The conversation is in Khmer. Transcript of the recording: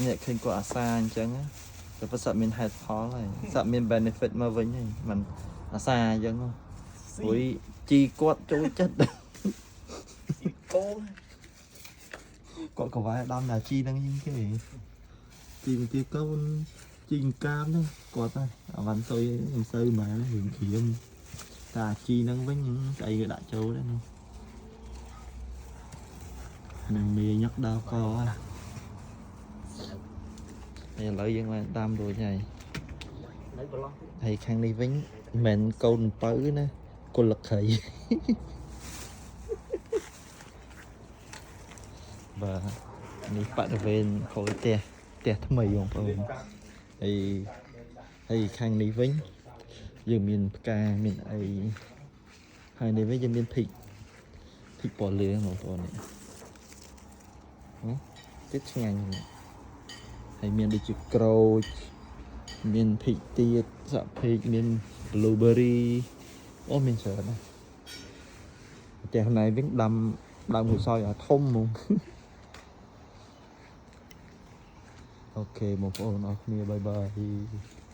អ្នកឃើញគាត់អាសាអញ្ចឹងណាតែពិតសត្វមានហេតុផលហើយសត្វមាន benefit មកវិញហើយมันអាសាអញ្ចឹងហ៎ព្រោះជីគាត់ចូលចិត្ត ស៊ីកោ គាត់ក៏វាយដំដល់ជីហ្នឹងជាងគេជីមទីកូនជីកាមហ្នឹងគាត់ហ្នឹងអាវ៉ាន់សុយមិនសូវម៉ែរឿងក្រៀមតែអាជីហ្នឹងវិញស្អីគេដាក់ចូលដែរនោះនឹងមីញឹកដល់កហើយឥឡូវយើងបានតាមរួចហើយ នៅប្រឡោះ ហើយខាងនេះវិញមិនមែនកូនអំពៅណាគុលខី បាទនេះបរិវេណក្រោយផ្ទះផ្ទះថ្មីបងប្អូនហើយហើយខាងនេះវិញយើងមានផ្កាមានអីហើយនេះវិញយើងមានភីកភីកពណ៌លឿងបងប្អូននេះហ៎ទៀតឆ្ងាញ់ណាស់ហើយមានដូចជាក្រូចមានភីកទៀតសាក់ភីកមាន blueberry អូមានច្រើនណាស់ផ្ទះណៃវិញដាំដើមហ៊ូសយឲ្យធំហ្មង អូខេបងប្អូនអរគ្នាបាយបាយ។